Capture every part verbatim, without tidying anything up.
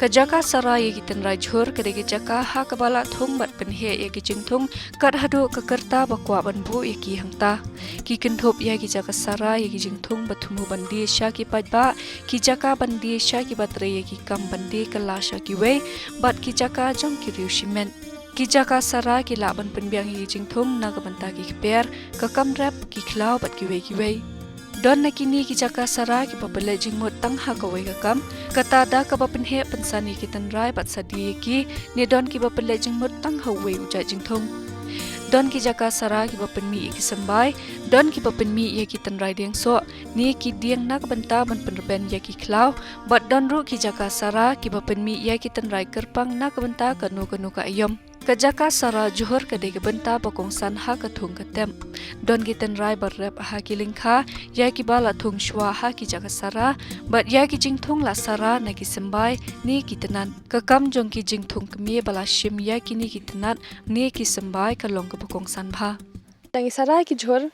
Ka jaka sara ïa ki tynrai jhur ka dei ka jaka ha kaba la thung bad pynheh ïa ki jingthung kat haduh ka kyrta ba kwah ban buh ïa ki hangta. Ki kynthup ïa ki jaka sara ïa ki jingthung ba thmu ban die sha ki paidbah, ki jaka ban die sha kiba trei ïa ki kam ban die kylla sha kiwei, bad ki jaka jong ki riew shimet. Ki jaka sara ki lah ban pynbiang ïa ki jingthung na ka bynta ki kper, ka kam rep, ki khlaw bad kiwei kiwei. Don na kine ki jaka sara kiba pynleit jingmut tang ha kawei ka kam, kata da kaba pynheh pynsan ïa ki tynrai bad sa die ïa ki, ne don kiba pynleit jingmut tang ha uwei u jait jingthung. Don ki jaka sara kiba pynmih ïa ki symbai, don kiba pynmih ïa ki tynrai dieng soh, ne ki dieng na ka bynta ban pynrben ïa ki khlaw, bad don ruh ki jaka sara kiba pynmih ïa ki tynrai kyrpang na ka bynta kano kano ka aïom. Ka jaka sara jhur ka dei ka bynta ba kongsan ha ka thung ka tem. Don ki tynrai ba rep ha ki lyngkha, ïa kiba la thung shuwa ha ki jaka sara, bad ïa ki jingthung la sara na ki symbai, ne ki tnat. Ka kam jong ki jingthung kmie ba la shim ïa kine ki tnat, ne ki symbai ka long kaba kongsan bha. Dang ïa sara ki jhur,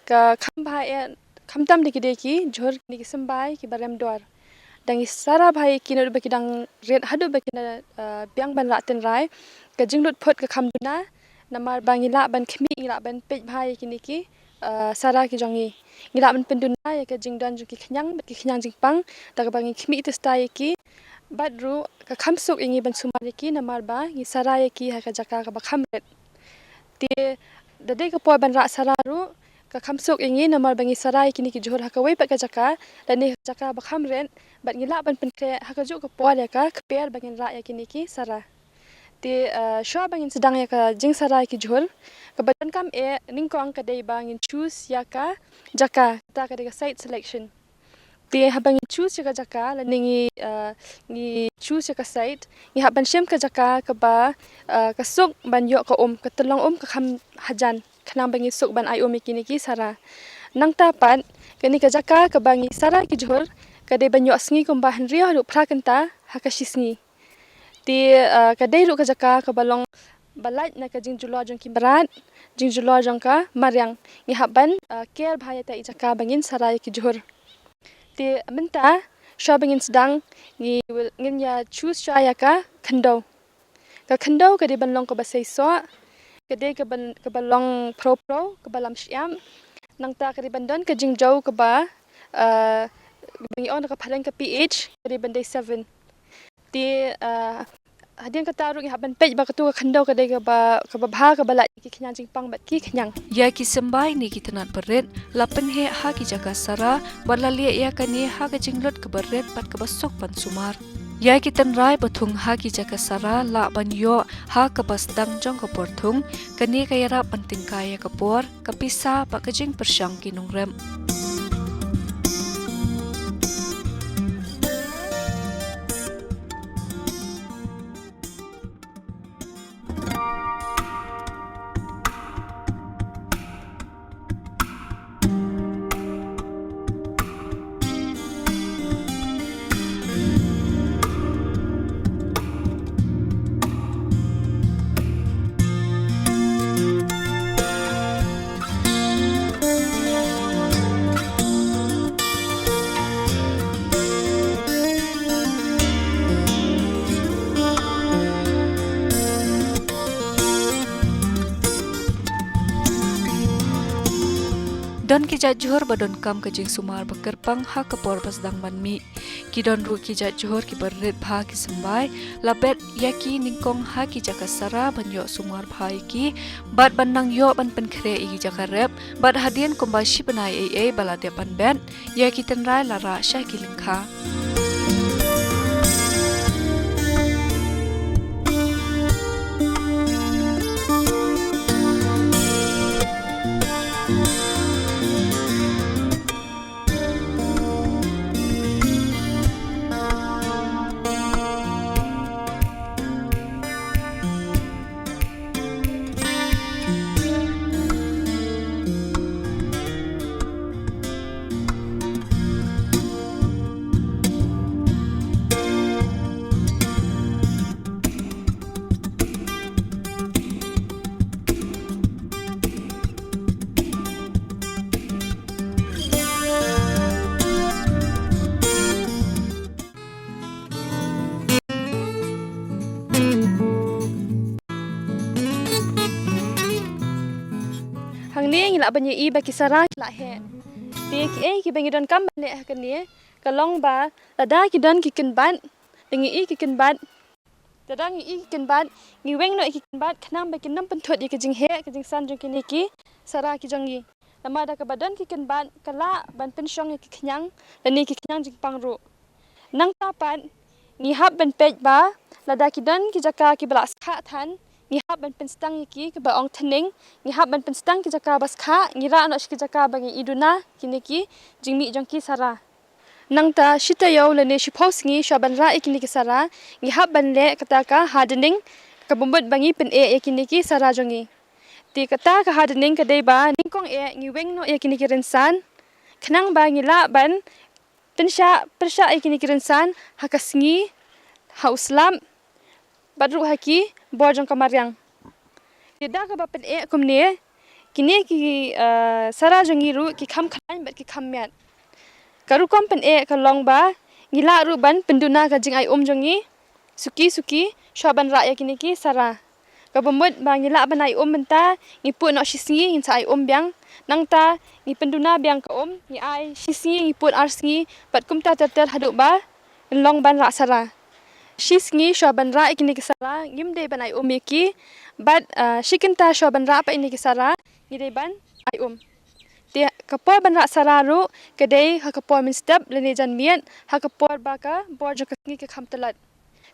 ka kham bha eh, khamtam da ki dei ki jhur ne ki symbai kiba rem dor. Dang ïa sara bha ïa ki naduh ba ki dang rit haduh ba ki na, ah, biang ban rah tynrai. Ka jinglut phut ka kham duna, namar ba ngi lah ban khmih, ngi lah ban peit bha ïa kine ki, ah, sara ki jong ngi. Ngi lah ban pynduna ïa ka jingdon jong ki khñiang bad ki khñiang jingpang da kaba ngi khmih tista ïa ki. Bad ruh ka kham suk ïa ngi ban sumar ïa ki namar ba ngi sara ïa ki ha ka jaka kaba kham rit. Te da dei ka por ban rah sara ruh, ka kham suk ïa ngi namar ba ngi sara ïa kine ki jhur ha kawei pat ka jaka, lane ka jaka ba kham rit, bad ngi lah ban pynkhreh ha kajuh ka por ïa ka kper ba ngin rah ïa kine ki sara. Te, eh, shuwa ba ngin sdang ïa ka jingsara ïa ki jhur, kaba donkam eh nyngkong ka dei ba ngin choose ïa ka jaka, kata ka dei ka site selection. Te haba ngi choose ïa ka jaka, lane ngi, eh, ngi choose ïa ka site, ngi hap ban shim ka jaka kaba, eh, ka suk ban ïoh ka um, ka tyllong um ka kham hajan, khnang ba ngi suk ban ai um ïa kine ki sara. Nangta pat, kane ka jaka kaba ngi sara ki jhur, ka dei ban ïoh sngi kumba hynriew haduh phra kynta ha ka shi sngi. Te, eh, ka dei ruh ka jaka kaba long ba lait na ka jingjulor jong ki mrad, jingjulor jong ka mariang. Ngi hap ban, eh, care bha ïa kata i jaka ba ngin sara ïa ki jhur. Te mynta, shuwa ba ngin sdang, ngi will, ngin ïa choose shuwa ïa ka khyndew. Ka khyndew ka dei ban long kaba seisoh, ka dei kaba, kaba long phriew phriew, kaba lam shyiap. Nangta ka dei ban don ka jingjaw kaba, eh, ba ngi ong da ka phareng ka P H, ka dei ban dei seven. Te, ah, hadien kata ruh ngi hap ban peit ba katu ka khyndew ka dei kaba, kaba bha, kaba lait ïa ki khñiang jingpang bad ki khñiang. Ïa ki symbai ne ki tnat ba rit, la pynheh ha ki jaka sara, bad la lieh ïa kane ha ka jinglut kaba rit bad kaba suk ban sumar. Ïa ki tynrai ba thung ha ki jaka sara, lah ban ïoh ha kaba sdang jong ka por thung, kane ka ïarap ban tyngkai ïa ka por, ka pisa bad ka jingpyrshang ki nongrep. Don ki jait jhur ba donkam ka jingsumar ba kyrpang ha ka por ba sdang ban mih. Ki don ruh ki jait jhur kiba rit bha ki symbai, la bet ïa ki nyngkong ha ki jaka sara ban ïoh sumar bha ïa ki, bad ban nang ïoh ban pynkhreh ïa ki jaka rep, bad hadien kumba shi bnai ei ei ba la dep ban bet, ïa ki tynrai la rah sha ki lyngkha. lah ban ïohi ba ki sara ki la heh. Te kiei kiba ngi donkam ban leh ha kane ka long ba lada ki don ki kynbat, da ngi i ki kynbat, lada ngi i ki kynbat, ngi weng noh ïa ki kynbat khnang ba kin ym pynthut ïa ka jingheh ka jingsan jong kine ki sara ki jong ngi. Namar da kaba don ki kynbat ka lah ban pynshong ïa ki khñiang lane ki khñiang jingpang ruh. Nangta pat ngi hap ban peit ba lada ki don ki jaka kiba la skhah than, ngi hap ban pynstang ïa ki, kaba ong thinning, ngi hap ban pynstang ki jaka ba skhah, ngi rah noh shi ki jaka ba ngi i duna kine ki jingmih jong ki sara. Nangta shi taïew lane shiphew sngi shuwa ban rah ïa kine ki sara, ngi hap ban leh kata ka hardening, kaba mut ba ngi pyneh ïa kine ki sara jong ngi. Te kata ka hardening ka dei ba nyngkong eh ngi weng noh ïa kine ki rynsan khnang ba ngi lah ban pynshah pyrshah ïa kine ki rynsan ha ka sngi, ha u slap bad ruh ha ki bor jong ka mariang. Te da kaba pyneh kumne, kine ki, eh, sara jong ngi ruh ki kham khlaiñ bad ki kham miat. Ka rukom pyneh ka long ba ngi lah ruh ban pynduna ka jingai um jong ngi suki suki shuwa ban rah ïa kine ki sara. Kaba mut ba ngi lah ban ai um mynta, ngi put noh shi sngi ngin sa ai um biang. Nangta ngi pynduna biang ka um, ngi ai shi sngi, ngi put ar sngi, bad kumta ter ter haduh ba ngi long ban rah sara. Shi sngi shuwa ban rah ïa kine ki sara ngim dei ban ai um ïa ki, bad, ah, shi kynta shuwa ban rah pat ïa kine ki sara ngi dei ban ai um. Te ka por ban rah sara ruh ka dei ha ka por mynstep lane janmiet, ha ka por ba ka bor jong ka sngi ka kham tlot.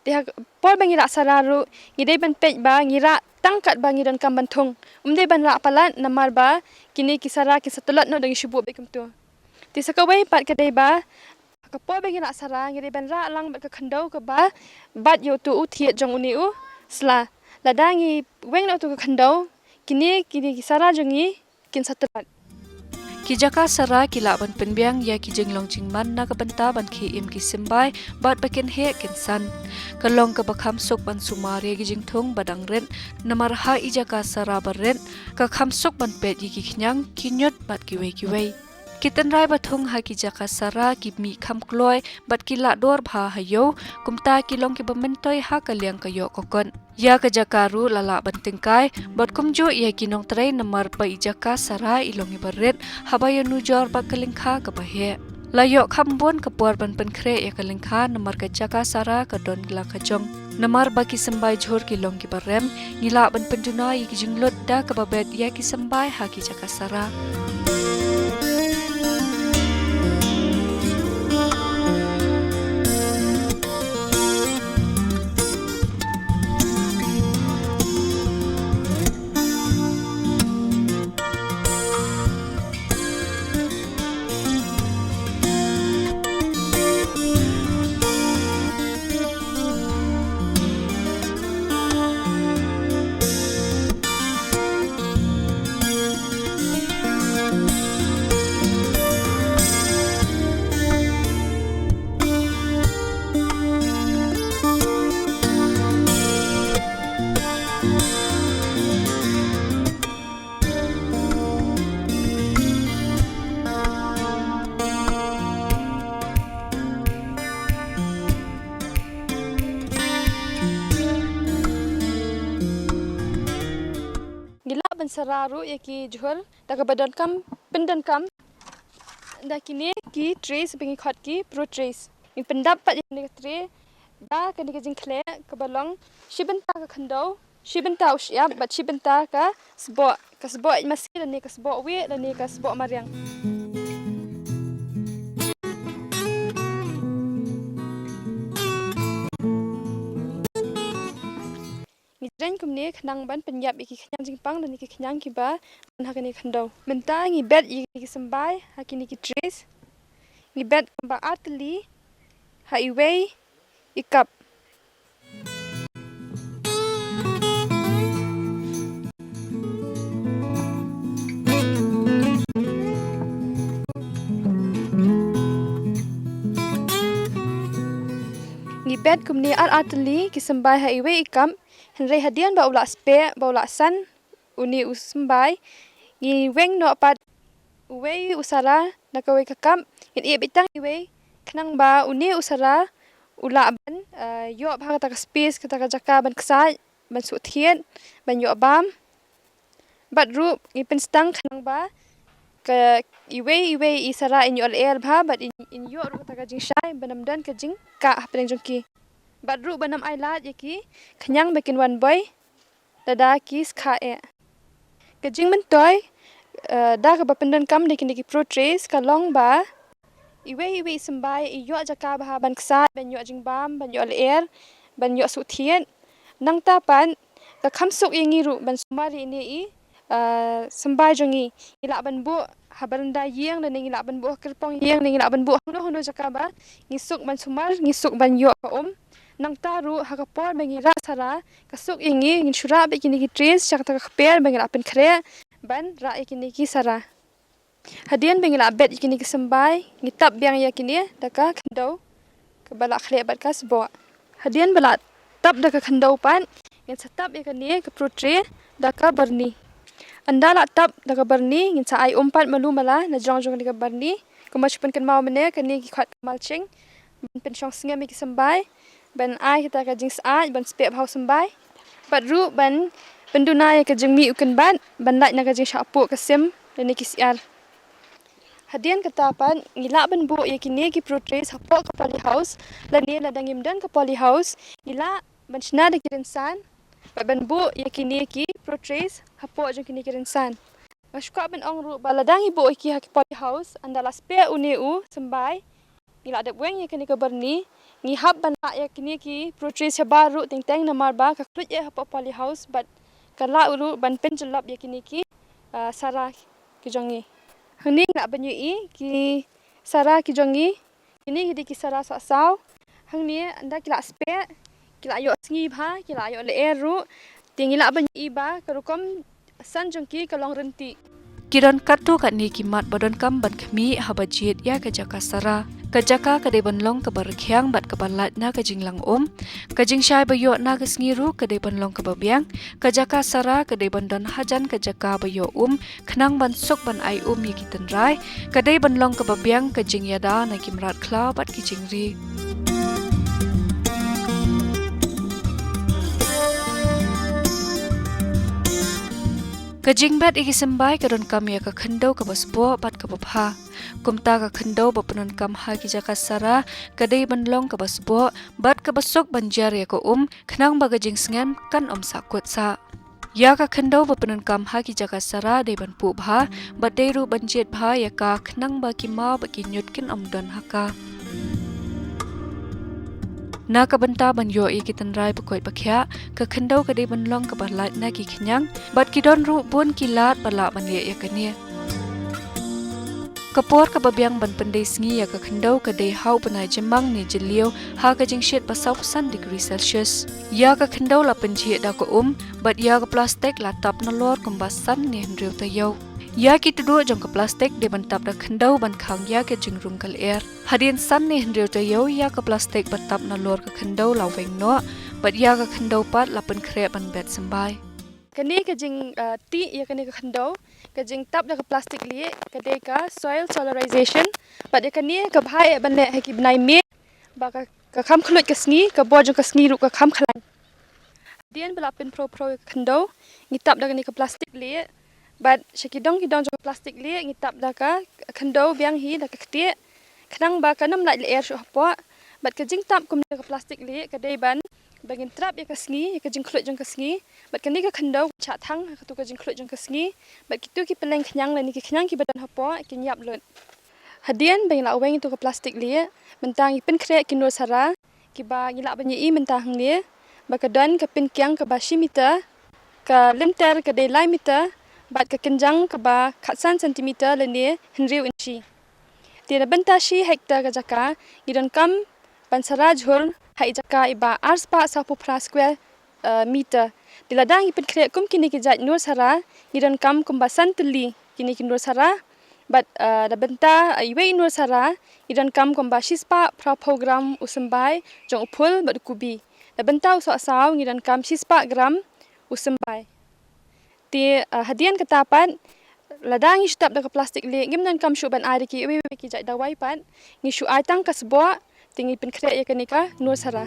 Te ha ka por ba ngi rah sara ruh ngi dei ban peit ba ngi rah tang katba ngi donkam ban thung. Ym dei ban rah palat namar ba kine ki sara kin sa tlot noh da ngi shu buh beit kumto. Te sa kawei pat ka dei ba ha ka por ba ngi rah sara ngi dei ban rah lang bad ka khyndew kaba bat ïa uto u thied jong une u sla. Lada ngi weng noh uto ka khyndew, kine, kine ki sara jong ngi kin sa tlot. Ki jaka sara ki lah ban pynbiang ïa ki jinglong jingman na ka bynta ban khie im ki symbai bad ba kin heh kin san. Ka long kaba kham suk ban sumar ïa ki jingthung ba dang rit, namar ha i jaka sara ba rit ka kham suk ban peit ïa ki khñiang, ki ñiut bad kiwei kiwei. Ki tynrai ba thung ha ki jaka sara ki mih kham kloi bad ki lah dor bha ha ïew, kumta ki long kiba myntoi ha ka liang ka ïoh ka kot. Ïa ka jaka ruh la lah ban tyngkai bad kumjuh ïa ki nongtrei namar ba i jaka sara i long iba rit haba ïanujor bad ka lyngkha kaba heh. La ïoh kham bun ka por ban pynkhreh ïa ka lyngkha namar ka jaka sara ka don la ka jong. Namar ba ki symbai jhur ki long kiba rem, ngi lah ban pynduna ïa ki jinglut da kaba bet ïa ki symbai ha ki jaka sara. Ngi lah ban sara ruh ïa ki jhur da kaba donkam, pyndonkam da kine ki trays ba ngi khot ki Pro Trays. Ngi pyndap pat ïa kane ka tray da kane ka jingkhleh kaba long shi bynta ka khyndew, shi bynta u shyiap bad shi bynta ka sboh, ka sboh ïeit masi lane ka sboh wieh lane ka sboh mariang. Ngi jreng kumne khnang ban pynïap ïa ki khñiang jingpang lane ki khñiang kiba don ha kane ka khyndew. Mynta ngi bet ïa ki symbai ha kine ki trays. Ngi bet kumba ar tylli ha iwei i cup. Ngi bet kumne ar ar tylli ki symbai ha iwei i cup, hynrei hadien ba u la speh, ba u la san une u symbai, ngi weng noh pat uwei u sara na kawei ka cup, ngin ïeh beit tang iwei, khnang ba une u sara u lah ban, eh, ïoh bha kata ka space, kata ka jaka ban ksaid, ban shu thied, ban ïoh bam. Bad ruh ngi pynsdang khnang ba ka iwei iwei i sara in ïoh lyer bha bad in, in ïoh ruh kata ka jingshai ban ym don ka jingkah hapdeng jong ki. Bad ruh ban ym ailad ïa ki khñiang ba kin wan boi lada ki skha eh. Ka jingmyntoi, eh, da kaba pyndonkam da kine ki Pro Trays ka long ba iwei iwei i symbai i ïoh jaka bha ban ksat, ban ïoh jingbam, ban ïoh lyer, ban ïoh suhthied. Nangta pat ka kham suk ïa ngi ruh ban sumar ïa ine i, eh, symbai jong ngi. Ngi lah ban buh ha baranda ïing, lane ngi lah ban buh ha kyrpong ïing, lane ngi lah ban buh hangno hangno jaka ba ngi suk ban sumar, ngi suk ban ïoh ka um. Nangta ruh ha ka por ba ngi rah sara, ka suk ïa ngi ngin shu rah beit kine ki trays sha kata ka kper ba ngi lah pynkhreh ban rah ïa kine ki sara. Hadien ba ngi lah bet ïa kine ki symbai, ngi tap biang ïa kine da ka khyndew kaba lah khleh bad ka sboh. Hadien ba lah tap da ka khyndew pat, ngin sa tap ïa kane ka Pro Tray da ka barni. Ynda lah tap da ka barni, ngin sa ai um pat malu mala na jrong jong kane ka barni. Kumba shu pynkynmaw mynne, kane ki khot ka mulching ban pynshong sngem ïa ki symbai, ban ai kata ka jingsyaid, ban speh bha u symbai. Bad ruh ban pynduna ïa ka jingmih u kynbat, ban lait na ka jingshah puh ka sim lane ki syiar. Hadien kata pat ngi lah ban buh ïa kine ki Pro Trays hapoh ka polyhouse, lane lada ngim don ka polyhouse ngi lah ban shna da ki rynsan bad ban buh ïa kine ki Pro Trays hapoh jong kine ki rynsan. Nga shu kwah ban ong ruh ba lada ngi buh ïa ki ha ki polyhouse, ynda lah speh une u symbai, ngi lah dep weng ïa kane ka barni, ngi hap ban rah ïa kine ki Pro Trays shabar ruh teng teng, namar ba ka khluit eh hapoh polyhouse bad ka lah ruh ban pynjyllop ïa kine ki, ah, sara ki jong ngi. Hangne ngi lah ban ïohi ki sara ki jong ngi. Kine ki dei ki sara sohsaw. Hangne ynda ki lah speh, ki lah ïoh sngi bha, ki lah ïoh lyer ruh. Te ngi lah ban ïohi ba ka rukom san jong ki ka long ryntih. Ki don katto katne ki mat ba donkam ban khmih haba jied ïa ka jaka sara. Ka jaka ka dei ban long kaba rkhiang bad kaba lait na ka jinglang um. Ka jingshai ba ïoh na ka sngi ruh ka dei ban long kaba biang. Ka jaka sara ka dei ban don hajan ka jaka ba ïoh um, khnang ban suk ban ai um ïa ki tynrai. Ka dei ban long kaba biang ka jingïada na ki mrad khla bad ki jingri. Ka jingbet ïa ki symbai ka donkam ïa ka khyndew kaba sboh bad kaba bha. Kumta ka khyndew ba pyndonkam ha ki jaka sara ka dei ban long kaba sboh bad kaba suk ban jar ïa ka um, khnang ba ka jingsngem kan ym sahkut sah. Ïa ka khyndew ba pyndonkam ha ki jaka sara dei ban puh bha bad dei ruh ban jied bha ïa ka, khnang ba ki maw bad ki ñiut kin ym don ha ka. Na ka bynta ban ïoh ïa ki tynrai ba koit ba khiah, ka khyndew ka dei ban long kaba lait na ki khñiang bad ki don ruh bun ki lad ba lah ban leh ïa kane. Ka por kaba biang ban pyndei sngi ïa ka khyndew ka dei ha u bnai Jymmang ne Jylliew, ha ka jingshit ba sawphew san degree Celsius. Ïa ka khyndew la pynjhieh da ka um bad ïa ka plastik la tap nalor kumba san ne hynriew taïew. Ïa ki tuduh jong ka plastik dei ban tap da khyndew ban khang ïa ka jingrum ka lyer. Hadien san ne hynriew taïew ïa ka plastik ba tap nalor ka khyndew la weng noh bad ïa ka khyndew pat la pynkhreh ban bet symbai. Kane ka jing, ah, tih ïa kane ka khyndew, ka jingtap da ka plastik lieh, ka dei ka soil solarization. Bad ïa kane ka bha eh ban leh ha ki bnai May, ba ka, ka kham khluit ka sngi, ka bor jong ka sngi ruh ka kham khlaiñ. Hadien ba la pynphrew phrew ïa ka khyndew, ngi tap da kane ka plastik lieh. Bad sha ki dong ki dong jong ka plastik lieh ngi tap da ka khyndew biang hi da ka ktieh, khnang ba kan ym lait lyer shuh hapoh. Bad ka jingtap kumne ka plastik lieh ka dei ban, ba ngin trap ïa ka sngi, ïa ka jingkhluit jong ka sngi. Bad kane ka khyndew kan shah thang ha katu ka jingkhluit jong ka sngi. Bad kitu ki pylleng khñiang lane ki khñiang kiba don hapoh kin ïap lut. Hadien ba ngi la weng ïa katu ka plastik lieh, mynta ngi pynkhreh ki nur sara, kiba ngi lah ban ïohi mynta hangne, ba ka don ka pynkiang kaba shi meter, ka lynter ka dei lai meter, bad ka kynjang kaba khatsan centimeter lane hynriew inshi. Te na bynta shi hektar ka jaka, ngi donkam ban sara jhur ha i jaka iba arspah sawphew phra square, eh, meter. Te lada ngi pynkhreh kum kine ki jait nur sara, ngi donkam kumba san tylli kine ki nur sara. Bad, eh, na bynta, eh, iwei i nur sara, ngi donkam kumba shispah phraphew gram u symbai jong u phul bad u kubi. Na bynta u sohsaw ngi donkam shispah gram u symbai. Te, eh, hadien kata pat, lada ngi shu tap da ka plastik lieh, ngim donkam shuh ban ai da ki iwei iwei ki jait dawai pat, ngi shu ai tang ka sboh, te ngi pynkhreh ïa kane ka nur sara.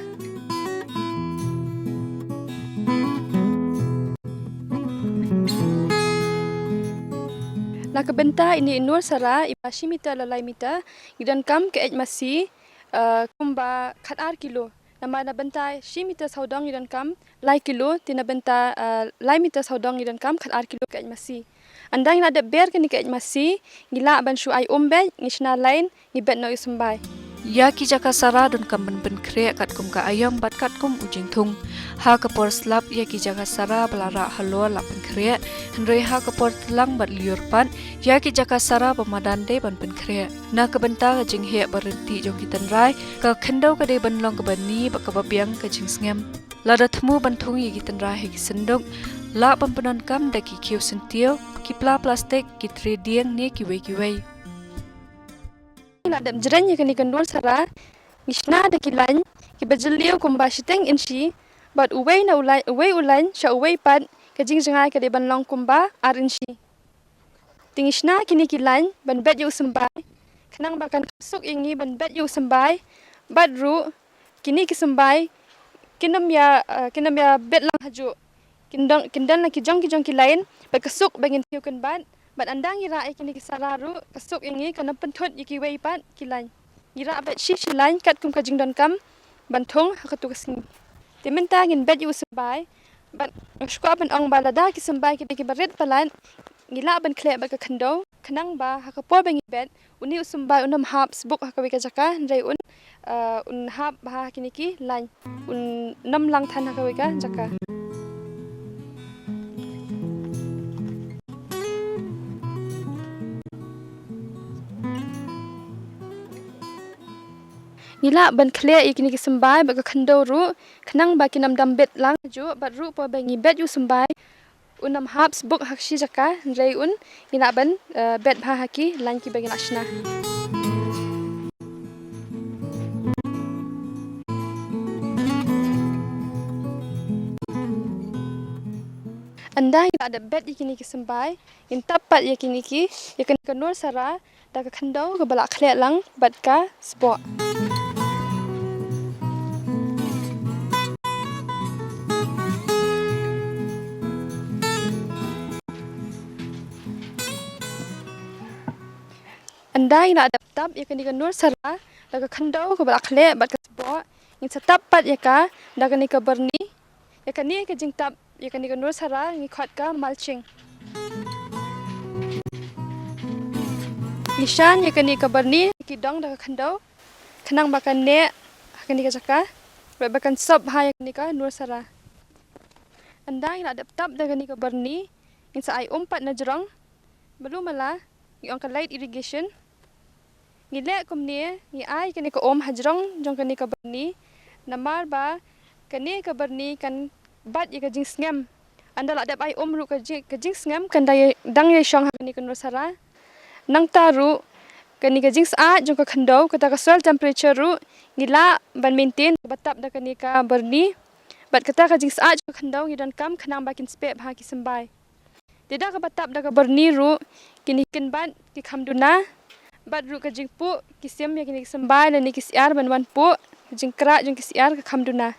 Na ka bynta ine i Nur Sara, iba shi meter la lai meter, ngi donkam ka eit masi, eh, kumba khat ar kilo. Namar na bynta shi meter sawdong ngi donkam lai kilo, te na bynta, eh, lai meter sawdong ngi donkam khat ar kilo ka eit masi. Ynda ngi la dep ber kane ka eit masi, ngi lah ban shu ai um beit, ngi shna lain, ngi bet noh ïa u symbai. Ïa ki jaka sara donkam ban pynkhreh katkum ka aïom bad katkum u jingthung. Ha ka por slap ïa ki jaka sara ba la rah halor lah pynkhreh, hynrei ha ka por tlang bad lyiur pat, ïa ki jaka sara ba madan dei ban pynkhreh. Na ka bynta ka jingheh ba ryntih jong ki tynrai, ka khyndew ka dei ban long kaba ni bad kaba biang ka jingsngem. Lada thmu ban thung ïa ki tynrai ha ki synduk, lah ban pyndonkam da ki khiew syntiew, ki pla plastik, ki tre dieng ne kiwei kiwei. Ngi la dep jreng ïa kane ka Nur Sara, ngi shna da ki lain kiba jylliew kumba shiteng inshi, bad uwei na u lain, uwei u lain sha uwei pat, ka jingjngai ka dei ban long kumba ar inshi. Te ngi shna kine ki lain ban bet ïa u symbai, khnang ba kan kham suk ïa ngi ban bet ïa u symbai, bad ruh kine ki symbai kin ym ïa, eh, kin ym ïa bet lang hajuh. Kin don, kin don la ki jong ki jong ki lain, bad ka suk ba ngin thiew kynbat, bad ynda ngi rah ïa kine ki sara ruh, ka suk ïa ngi kan ym pynthut ïa kiwei pat ki lain. Ngi rah beit shi shi lain katkum ka jingdonkam ban thung ha katto ka sngi. Te mynta ngin bet ïa u symbai, bad nga sngewkwah ban ong ba lada ki symbai ki dei kiba rit palat, ngi lah ban khleh bad ka khyndew, khnang ba ha ka por ba ngi bet, une u symbai un ym hap sbuk ha kawei ka jaka, hynrei un, eh, un hap bha ha kine ki lain, un ym lang than ha kawei ka jaka. Ngi lah ban khleh ïa kine ki symbai bad ka khyndew ruh, khnang ba kin ym dam beit lang hajuh, bad ruh por ba ngi bet ïa u symbai, un ym hap sbuk ha ka shi jaka, hynrei un, ngi lah ban, eh, bet bha ha ki lain kiba ngi la shna. Ynda ngi la dep bet ïa kine ki symbai, ngin tap pat ïa kine ki, ïa kane ka Nur Sara, da ka khyndew kaba la khleh lang bad ka sboh. Ynda ngi la dep tap ïa kane ka Nur Sara da ka khyndew kaba la khleh bad ka sboh, ngin sa tap pat ïa ka da kane ka byrni. Ïa kane ka jingtap ïa kane ka Nur Sara ngi khot ka mulching. Ngi shan ïa kane ka byrni ki dong da ka khyndew, khnang ba kan neh ha kane ka jaka, bad ba kan sop ha ïa kane ka Nur Sara. Ynda ngi la dep tap da kane ka byrni, ngin sa ai um pat na jrong. Malu mala, ngi ong ka light irrigation. Ngi leh kumne, ngi ai kane ka um ha jrong jong kane ka byrni. Namar ba kane ka byrni kan bat ïa ka jingsngem. Ynda la dep ai um ruh ka jing, ka jingsngem kan dang ïa, dang ïa shong ha kane ka Nur Sara. Nangta ruh kane ka jingsyaid jong ka khyndew, kata ka soil temperature ruh ngi lah ban maintain kaba tap da kane ka byrni. Bad kata ka jingsyaid jong ka khyndew ngi donkam khnang ba kin speh bha ki symbai. Te da kaba tap da ka byrni ruh, kine ki kynbat ki kham duna. Bad ruh ka jingpuh ki sim ïa kine ki symbai lane ki syiar ban wan puh, ka jingkhrah jong ki syiar ka kham duna.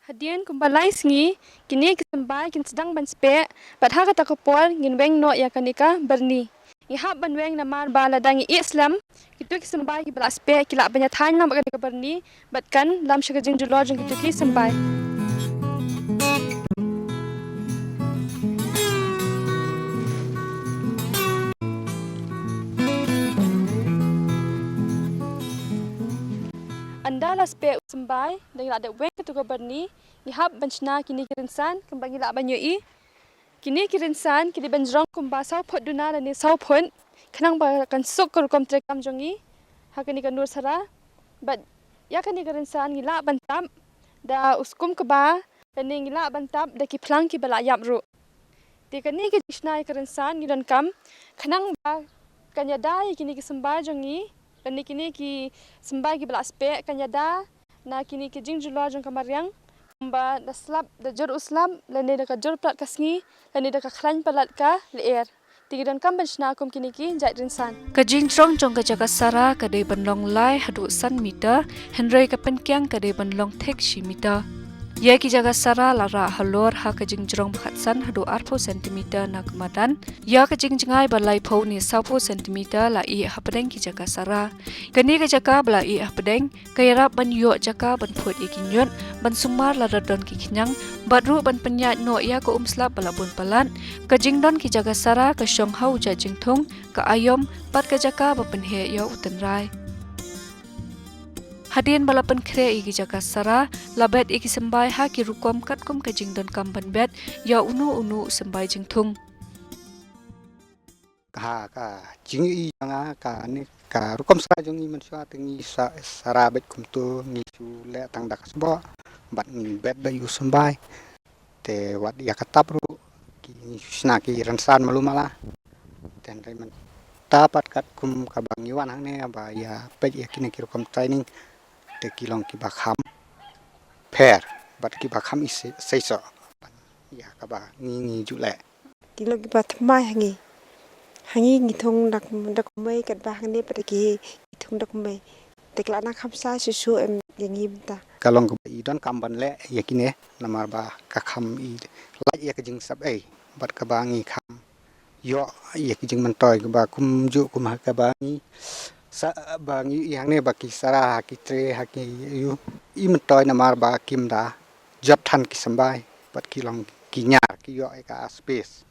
Hadien kumba lai sngi, kine ki symbai kin sdang ban speh, bad ha kata ka por ngin weng noh ïa kane ka byrni. Ngi hap ban weng namar ba lada ngi ïeh slem, kito ki symbai kiba la speh ki lah ban ïa thaiñ lang bad kane ka byrni, bad kan lam sha ka jingjulor jong kito ki symbai. Ynda la speh u symbai, da ngi la dep weng kato ka byrni, ngi hap ban shna kine ki rynsan, kumba ngi lah ban ïohi. Kine ki rynsan, ki dei ban jrong kumba saw phut duna lane saw phut, khnang ba kan suk ka rukom treikam jong ngi ha kane ka Nur Sara. Bad ïa kane ka rynsan ngi lah ban tap da u skum kba, lane ngi lah ban tap da ki phlang kiba la ïap ruh. Te kane ka jingshna ïa ka rynsan ngi donkam khnang ba kan ïada ïa kine ki symbai jong ngi, lane kine ki symbai kiba la speh, kan ïada na kine ki jingjulor jong ka mariang, kumba da slap, da jur u slap, lane da ka jur palat ka sngi, lane da ka khlaiñ palat ka lyer. Te ngi donkam ban shna kum kine ki jait rynsan. Ka jingjrong jong ka jaka sara ka dei ban long lai haduh san meter, hynrei ka pynkiang ka dei ban long thik shi meter. Ïa ki jaka sara la rah halor ha ka jingjrong ba khatsan haduh arphew centimeter na ka madan. Ïa ka jingjngai ba laiphew ne sawphew centimeter la ïeh hapdeng ki jaka sara. Kane ka jaka ba la ïeh hapdeng ka ïarap ban ïoh jaka ban phut ïa ki ñiut, ban sumar lada don ki khñiang, bad ruh ban pynïaid noh ïa ka um slap ba la bun palat. Ka jingdon ki jaka sara ka shong ha u jait jingthung, ka aïom, bad ka jaka ba pynheh ïa u tynrai. Hadien ba la pynkhreh ïa ki jaka sara, la bet ïa ki symbai ha ki rukom katkum ka jingdonkam ban bet ïa uno uno u symbai jingthung. Ha ka jingïohi jong nga, kane ka rukom sara jong ngi mynshuwa te ngi sa, sara beit kumto, ngi shu leh tang da ka sboh bad ngi bet da u symbai. Te wat ïa ka tap ruh, ki ngi shu shna ki rynsan malu mala. Te hynrei mynta pat katkum kaba ngi wan hangne ba ïa peit ïa kine ki rukom training, te ki long kiba kham pher bad kiba kham isei, seisoh ïa kaba ngi, ngi ju leh. Ki long kiba thymmai ha ngi. Ha ngi ngi thung da, da kumne, katba hangne pat ki, ki thung da kumne. Te ka la nang kham sah shuh shuh em ïa ngi mynta. Ka long kaba i donkam ban leh ïa kine, namar ba ka kham i lait ïa ka jingsep ei, bad kaba ngi kham ïoh ïa ka jingmyntoi kaba kumjuh kum ha kaba ngi sa, ba ngi i hangne ba ki sara ha ki tre ha ki ïoh i myntoi, namar ba kim da jot than ki symbai, bad ki long ki ñiar, ki ïoh ïa ka space.